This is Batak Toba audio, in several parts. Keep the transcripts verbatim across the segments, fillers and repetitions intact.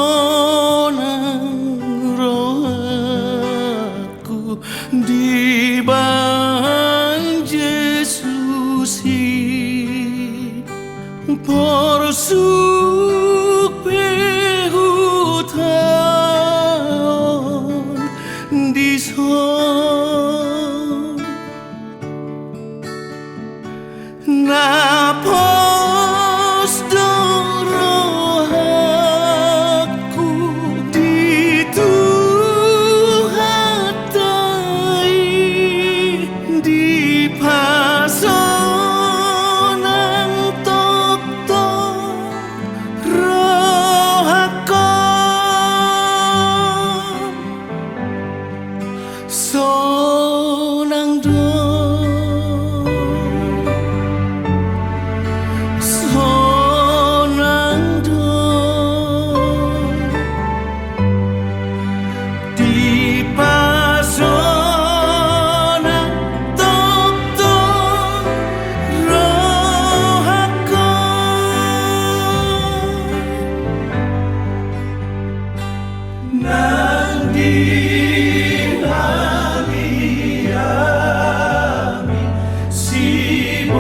sonang rohangku dibahen Jesus i. Porsuk pe huta on dison. Na pos do rohangku di Tuhanta i, dipasonang tongtong rohangkon. Sonang do, sonang do, dipasonang tongtong rohangkon. Nang di hami sibolis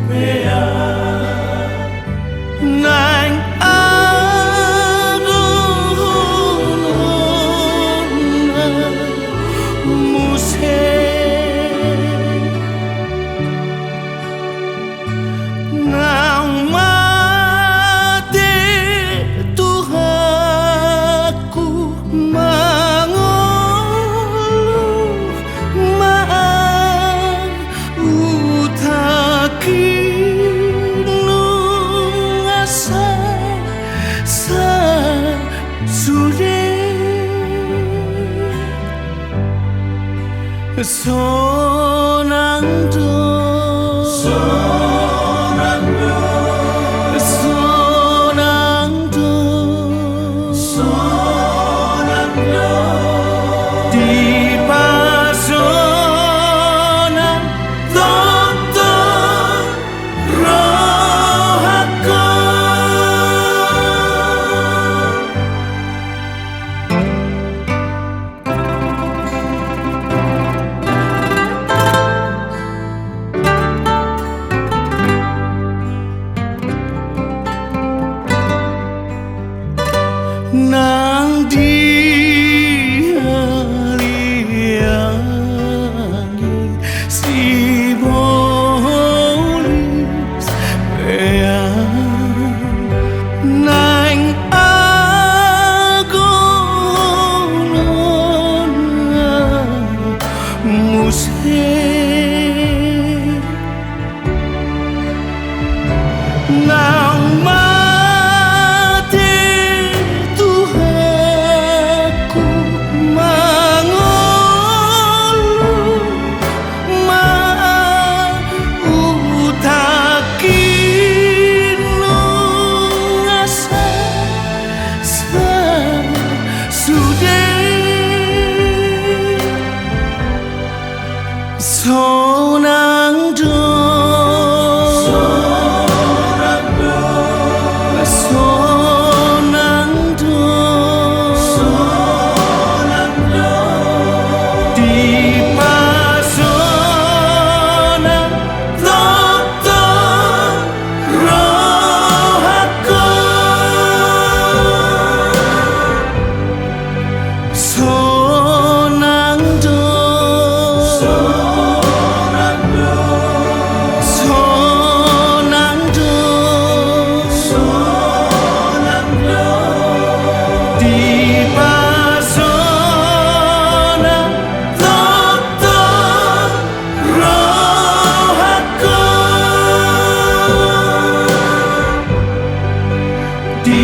peak, naeng agohononna muse. Naung mate Tuhanku, mangolu ma ahu, huta i nunga sai sasude. Sonang do, sonang do, sonang do, sonang do, dipasonang tongtong rohangkon. Nang di haliang i sibolis peak, naeng agohononna muse. Naung mate Tuhanku, mangolu ma ahu, huta i nunga sai sasude. Sonang do, sonang do, sonang do, sonang do, dipasonang tongtong rohangkon. Sonang do, sonang do, sonang do, sonang do, dipasonang tongtong rohangkon. Di